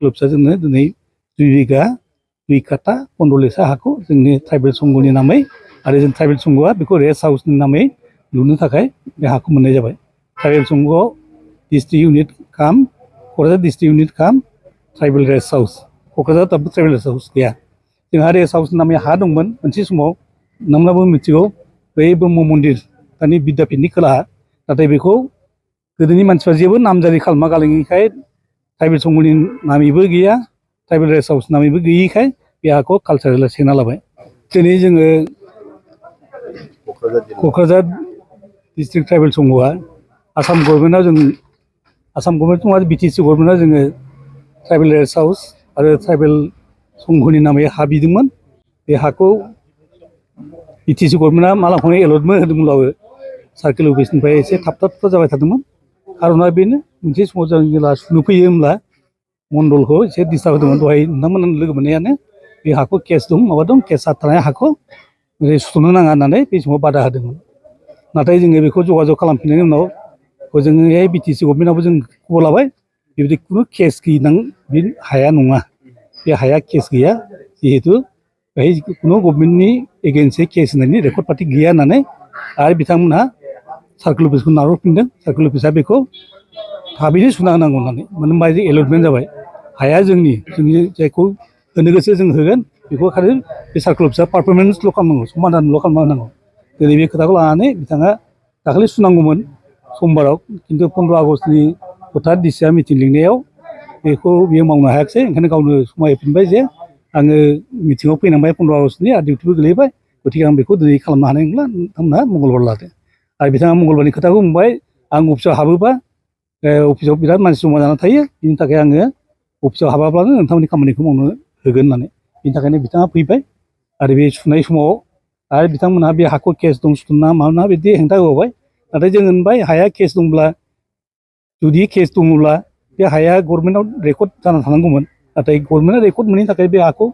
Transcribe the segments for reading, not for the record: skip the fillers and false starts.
क्लबसा जोंनो दिनै 2 बिघा 2 काटा 15 लेसा हाखौ जोंनि ट्राइबेल संघनि नामै आरो जों ट्राइबेल संघआ बेखौ रेस्ट हाउसनि नामै लुनो थाखाय बे हाखौ मोननाय जाबाय। ट्राइबेल संघआव डिस्ट्रिक्ट इउनिट काम क'क्राझार डिस्ट्रिक्ट इउनिट काम ट्राइबेल रेस्ट हाउस क'क्राझार दाबो ट्राइबेल रेस्ट हाउस गैया। जोंहा रेस्ट हाउसनि नामै हा दंमोन मोनसे समाव नोंथांमोनाबो मिथिगौ बै ब्रह्म मन्दिर दानि बिद्यापीठनि खोलाहा नाथाय बेखौ गोदोनि मानसिफ्रा जेबो नामजारि खालामना गालाङिखाय ट्राइबेल संघनि नामैबो गैया ट्राइबेल रेस्ट हाउस नामैबो गैयिखाय बे हाखौ कालचारेल सेना लाबाय। दिनै जोङो क'क्राझार डिस्ट्रिक्ट ट्राइबेल संघआ आसाम गभर्नमेन्टआव जों आसाम गभर्नमेन्ट नङा बिटिसि गभर्नमेन्टआव जोङो ट्राइबेल रेस्ट हाउस आरो ट्राइबेल संघनि नामै हा बिदोंमोन। बे हाखौ बिटिसि गभर्नमेन्टआ मालाखौनो एलटमेन्ट होदोंमोनब्लाबो सार्केल अफिसनिफ्राय एसे थाब जाबाय थादोंमोन। खार'ना बेनो मोनसे समाव जों जेब्ला सुनो फैयो होमब्ला मण्डलखौ एसे डिस्टार्ब होदोंमोन। दहाय नोंथांमोन लोगो मोननायानो बे हाखौ केस दं माबा दं केस थानाय हाखौ सुनो नाङा होननानै बे समाव बादा होदोंमोन। नाथाय जोङो बेखौ जगाजग खालामफिननायनि उनाव जोङो बिटिसि गभर्नमेन्टआवबो जों खबर लाबाय बेबायदि खुनु केस गोनां बे हाया नङा। बे हाया केस गैया जिहेतु बेहाय खुनु गभर्नमेन्टनि एगेन्स्टै केस होनायनि रेकर्ड पार्टि गैया होननानै आरो बिथांमोनहा सार्केल अफिसखौ नारहरफिनदों। सार्केल अफिसा बेखौ थाबैनो सुना होनांगौ होननानै मानो होनबा एलटमेन्ट जाबाय हाया जोंनि जायखौ होनो गोसो जों होगोन बेखौ खालि बे सार्केल अफिसा पारफरमेन्सल' खालामनांगौ समाधानल' खालामना होनांगौ। दिनै बे खोथाखौ लानानै बिथाङा दाखालि सुनांगौमोन समबाराव खिन्थु 15 आगष्टनि हथात डिसिआ मिटिं लिंनायाव बेखौ बियो मावनो हायाखिसै ओंखायनो गावनो समाय होफिनबाय जे आङो मिटिङाव फैनांबाय 15 आगष्टनि आरो डिउटिबो गोलैबाय गतिके आं बेखौ दिनै खालामनो हानाय नंला नोंथांमोनहा मंगलबार लादो। आरो बिथाङा मंगलबारनि खोथाखौ बुंबाय आं अफिसाव हाबोबा अफिसाव बिराद मानसि जमा जाना थायो बिनि थाखाय आङो अफिसाव हाबाब्लानो नोंथांमोननि खामानिखौ मावनो होगोन होननानै बिनि थाखायनो बिथाङा फैबाय आरो बे सुनाय समाव आरो बिथांमोनहा बे हाखौ केस दं सुना माना बिदि हेंथा होबाय। नाथाय जों होनबाय हाया केस दंब्ला जुदि केस दङब्ला बे हाया गभर्नमेन्टआव रेकर्ड जाना थानांगौमोन। नाथाय गभर्नमेन्टआ रेकर्ड मोनैनि थाखाय बे हाखौ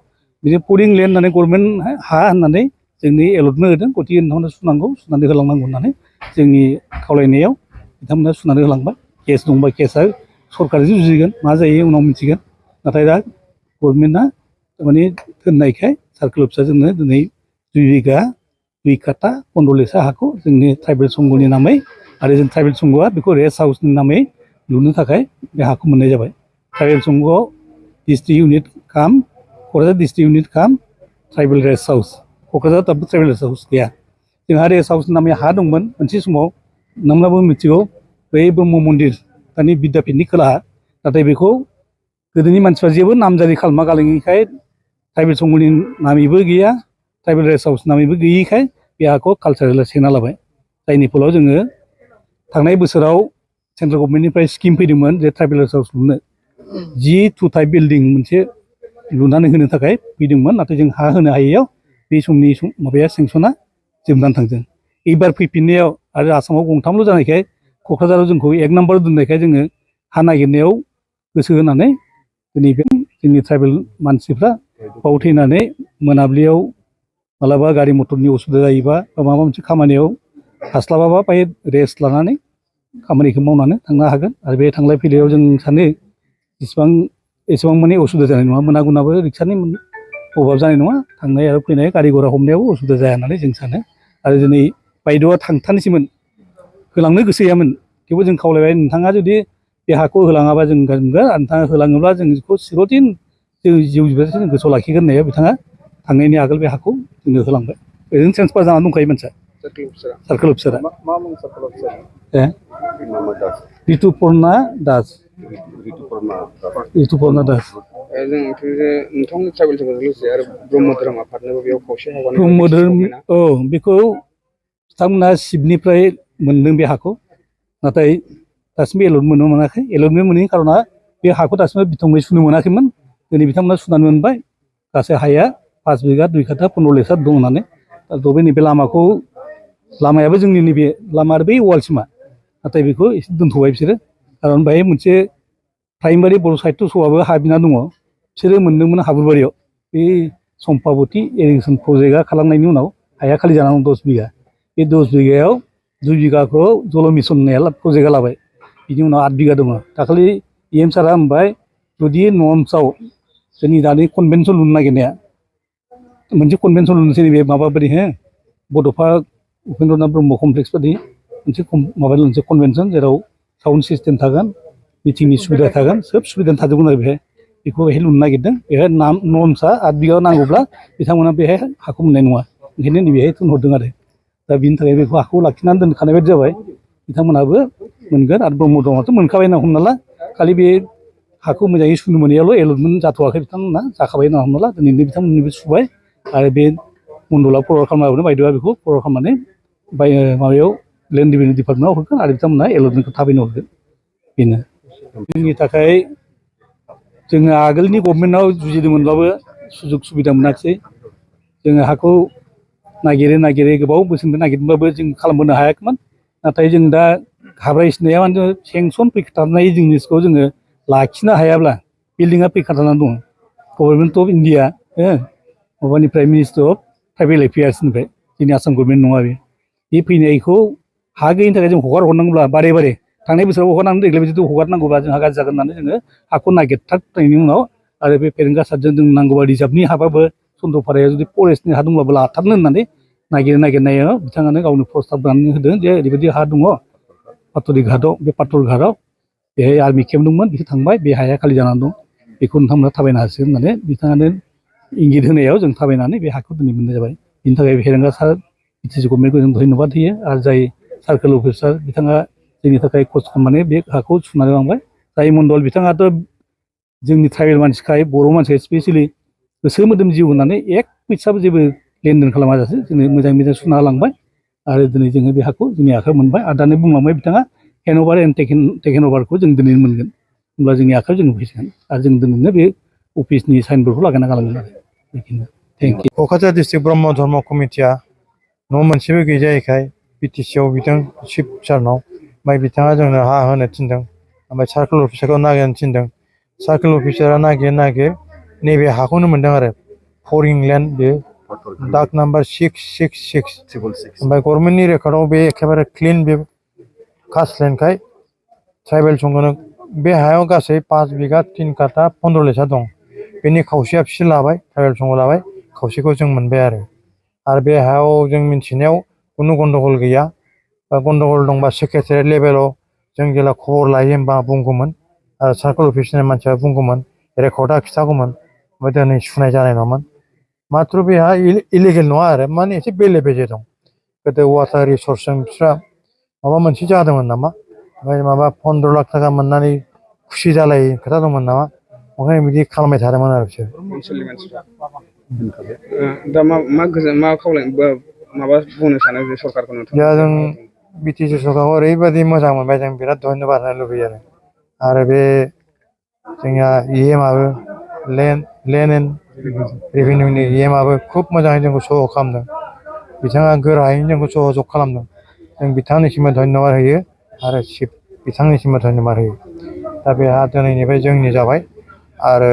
बिदि पुलिं लेन्ड होननानै गभर्नमेन्ट हा होननानै जोंनि एलटमेन्ट होदों गतिके नोंथांमोना सुनांगौ सुनानै होलांनांगौ होननानै जोंनि खावलायनायाव बिथांमोना सुनानै होलांबाय। केस दंबा केसआ सरकारजों जुजिगोन मा जायो उनाव मिथिगोन। नाथाय दा गभर्नमेन्टआ माने होननायखाय सार्केल अफिसा जोंनो दिनै 2 बिघा 2 काटा 15 लेसा हाखौ जोंनि ट्राइबेल संघनि नामै आरो जों ट्राइबेल संघआ बेखौ रेस्ट हाउसनि नामै लुनो थाखाय बे हाखौ मोननाय जाबाय। ट्राइबेल संघआव डिस्ट्रिक्ट इउनिट काम क'क्राझार डिस्ट्रिक्ट इउनिट काम ट्राइबेल रेस्ट हाउस क'क्राझार दाबो ट्राइबेल रेस्ट हाउस गैया। जोंहा रेस्ट हाउसनि नामै हा दंमोन मोनसे समाव नोंथांमोनाबो मिथिगौ बै ब्रह्म मन्दिर दानि बिद्यापीठनि खोलाहा नाथाय बेखौ गोदोनि मानसिफ्रा जेबो नामजारि खालामना गालाङिखाय ट्राइबेल संघनि नामैबो गैया ट्राइबेल रेस्ट हाउस नामैबो गैयिखाय बे हाखौ कालचारेल सेना लाबाय। जायनि फलाव जोङो थांनाय बोसोराव सेन्ट्रेल गभर्नमेन्टनिफ्राय स्किम फैदोंमोन जे ट्राइबेल रेस्ट हाउस लुनो 10 टाइप बिल्डिं मोनसे लुनानै होनो थाखाय फैदोंमोन। नाथाय जों हा होनो हायैयाव बे समनि माबाया सेंसना जोबनानै थांदों। एबार फैफिननायाव आरो आसामाव गंथामल' जानायखाय क'क्राझाराव जोंखौ 1 नाम्बार दोननायखाय जोङो हा नागिरनायाव गोसो होनानै दिनै जोंनि ट्राइबेल मानसिफ्रा बाव थैनानै मोनाबिलियाव मालाबा गारि मटरनि उसुबिदा जायोबा बा माबा मोनसे खामानियाव हास्लाबाबा बाहाय रेस्ट लानानै खामानिखौ मावनानै थांनो हागोन। आरो बे थांलाय फैलायाव जों सानो एसेबां माने उसुबिदा जानाय नङा मोनागुनाबो रिक्सानि अभाब जानाय नङा थांनाय आरो फैनाय गारि घरा हमनायावबो उसुबिदा जाया होननानै जों सानो। आरो दिनै बायद'आ थांथारनोसैमोन होलांनो गोसो गैयामोन थेवबो जों खावलायबाय नोंथाङा जुदि बे हाखौ होलाङाबा जों मोनगोन आरो नोंथाङा होलाङोब्ला जों बेखौ चिरदिन जों जिउ जोबजासिम जों गोसोआव लाखिगोन होननाया बिथाङा थांनायनि आगोल बे हाखौ जोंनो होलांबाय। ओरैनो ट्रेन्सफार जानानै दंखायो मानसिया सार्केल अफिसारा रितुपर्ना दास नोंथांमोननि ट्राइबेलजों लोगोसे आरो ब्रह्म धोरोम आफादनोबो बेयाव खावसे हगारनाय ब्रह्म धोरोम औ बेखौ बिथांमोना शिबनिफ्राय मोनदों बे हाखौ नाथाय दासिमबो एलटमेन्ट मोनाखै। एलटमेन्ट मोनैनि खार'ना बे हाखौ दासिमबो बिथंङै सुनो मोनाखैमोन। दिनै बिथांमोना सुनानै मोनबाय गासै हाया 5 बिघा 2 काटा 15 लेसा दं होननानै। दा नैबे लामायाबो जोंनि नैबे लामा आरो बै वालसिमा नाथाय बेखौ एसे दोनथ'बाय बिसोरो खारन बेहाय मोनसे प्राइमारि बर' साहित्य सभाबो हा बिना दङ बिसोरो मोनदोंमोन हाब्रुबारियाव बे सम्पाबति इरिगेसन प्रजेक्टआ खालामनायनि उनाव हाया खालि जानानै 10 बिघा बे 10 बिघायाव 2 बिघाखौ जल मिसन होननाया प्रजेक्टआ लाबाय बिनि उनाव 8 बिघा दङ। दाखालि EM सारा होनबाय जुदि नर्म्सआव जोंनि दानि कनभेनसन लुनो नागिरनाया मोनसे कनभेनसन लुनोसै नैबे माबा बायदि हो बड'फा उपेन्द्रनाथ ब्रह्म कमप्लेक्स बायदि मोनसे माबा मोनसे कनभेनसन जेराव साउन्ड सिस्टेम थागोन मिटिंनि सुबिदा थागोन सोब सुबिदा थाजोबगोन आरो बेहाय बेखौ बेहाय लुनो नागिरदों बेहाय नर्म्सआ 8 बिगा नांगौब्ला बिथांमोना बेहाय हाखौ मोननाय नङा ओंखायनो नैबेहाय थुनहरदों आरो दा बिनि थाखाय बेखौ हाखौ लाखिनानै दोनखानाय बायदि जाबाय बिथांमोनहाबो मोनगोन आरो ब्रह्म दंआथ' मोनखाबाय होनना हमना ला खालि बे हाखौ मोजाङै सुनो मोनैयावल' एलटमेन्ट जाथ'वाखै बिथांमोना जाखाबाय होनना हमना ला दिनैनो बिथांमोननिबो सुबाय आरो बे मण्डला फरवार्ड खालामना होबानो बायद'आ बेखौ फरवार्ड खालामनानै माबायाव लेन्ड रेभिनिउ डिपार्टमेन्टआव हरगोन आरो बिथांमोना एलटमेन्टखौ थाबैनो हरगोन बेनो जोंनि थाखाय जोङो आगोलनि गभर्नमेन्टआव जुजिदोंमोनब्लाबो सुजुग सुबिदा मोनाखिसै जोङो हाखौ नागिरै गोबाव बोसोरनिफ्राय नागिरदोंब्लाबो जों खालामबोनो हायाखैमोन नाथाय जों दा घाबरायसिनाया माने सेंसन फैखाथारनाय जिनिसखौ जोङो लाखिनो हायाब्ला बिल्डिंआ फैखाथारनानै दङ गभर्नमेन्ट अफ इन्डिया माबानिफ्राय मिनिस्ट्रि अफ ट्राइबेल एफेयार्सनिफ्राय जोंनि आसाम गभर्नमेन्ट नङा बे फैनायखौ हा गैयिनि थाखाय जों हगारहरनांगौब्ला बारे बारे थांनाय बोसोराव हगारनानै देग्लाय बोसोराव हगारनांगौब्ला जोंहा गाज्रि जागोन होननानै जोङो हाखौ नागिरथारनायनि उनाव आरो बे फेरेंगासारजों जों नांगौबा रिजार्भनि हाबाबो चन्द्रपारायाव जुदि फरेस्टनि हा दंब्लाबो लाथारनो होननानै नागिरनायाव बिथाङानो गावनो प्रस्ताब होनानै होदों जे ओरैबायदि हा दङ पाटरि घाटआव बे पाटर घाटआव बेहाय आर्मि केम्प दंमोन बिसोर थांबाय बे हाया खालि जानानै दं बेखौ नोंथांमोना थाबायनो हासिगोन होननानै बिथाङानो इंगित होनायाव जों थाबायनानै बे हाखौ दिनै मोननाय जाबाय बिनि थाखाय फेरेंगासार बिटिसि गभर्नमेन्टखौ जों धन्यबाद होयो आरो जाय सार्कोल अफिसार बिथाङा जोंनि थाखाय खस्थ' खालामनानै बे हाखौ सुनानै लांबाय जाय मण्डल बिथाङाथ' जोंनि ट्राइबेल मानसिखाय बर' मानसिया स्पेसियेलि गोसो मोदोम जिउ होनानै एक फैसाबो जेबो लेनदेन खालामाजासे जोंनो मोजाङै सुना लांबाय आरो दिनै जोङो बे हाखौ जोंनि आखायाव मोनबाय आरो दानि बुंलांबाय बिथाङा हेन्ड अभार एन्ड टेकेन अभारखौ जों दिनै मोनगोन होमब्ला जोंनि आखायाव जोङो फैसिगोन आरो जों दिनैनो बे अफिसनि साइनबर्डखौ लागायना गालांगोन आरो बेखिनि thank you Kokrajhar district Brahma धर्म कमिटिया न' मोनसेबो गैजायैखाय बिटिसिआव बिदों चिफ सारनाव ओमफ्राय बिथाङा जोंनो हा होनो थिनदों ओमफ्राय सार्कोल अफिसारखौ नागिरनो थिनदों सार्कोल अफिसारा नागिर नैबे हाखौनो मोनदों आरो फरिं लेन्ड बे दाग नाम्बार 666 ओमफ्राय गभर्नमेन्टनि रेकर्डआव बे एखेबारे क्लिन बे कास्ट लेन्डखाय ट्राइबेल संगोनो बे हायाव गासै 5 बिगा 3 काटा 15 लेसा दं बेनि खावसेया बिसोर लाबाय ट्राइबेल संग लाबाय खावसेखौ जों मोनबाय आरो बे हायाव जों मिन्थिनायाव खुनु गन्डगल गैया बा गन्डगल दंबा सेक्रेटारियेट लेभेलाव जों जेला खबर लायो होमबा बुंगौमोन आरो सार्कोल अफिसनि मानसिया बुंगौमोन रेकर्डआ खिथागौमोन ओमफ्राय दिनै सुनाय जानाय नङामोन माथ्र' बे हा इलिगेल नङा आरो माने एसे बेले बेजे दं गोदो वाटार रिसर्सजों बिस्रा माबा मोनसे जादोंमोन नामा ओमफ्राय माबा 15 लाख थाखा मोननानै खुसि जालायै खोथा दंमोन नामा ओंखायनो बिदि खालामबाय थादोंमोन आरो बिसोर ओनसोलनि मानसिफ्रा दा मा खावलाय माबा बुंनो सानो जे सरकारखौ दा जों बिटिसि सरकारखौ ओरैबायदि मोजां मोनबाय जों बिराद धन्यबाद होनो लुबैयो आरो बे जोंनिया इएमआबो लेन्ड एन्ड रेभिनिउनि इएमआबो खुब मोजाङै जोंखौ सह खालामदों बिथाङा गोरायैनो जोंखौ सहजग खालामदों जों बिथांनिसिमबो धन्यबाद होयो आरो चिफ बिथांनिसिमबो धन्यबाद होयो दा बे हा दिनैनिफ्राय जोंनि जाबाय आरो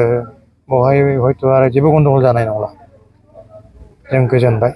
बेवहाय हयथ' आरो जेबो गन्डगल जानाय नंला जों गोजोनबाय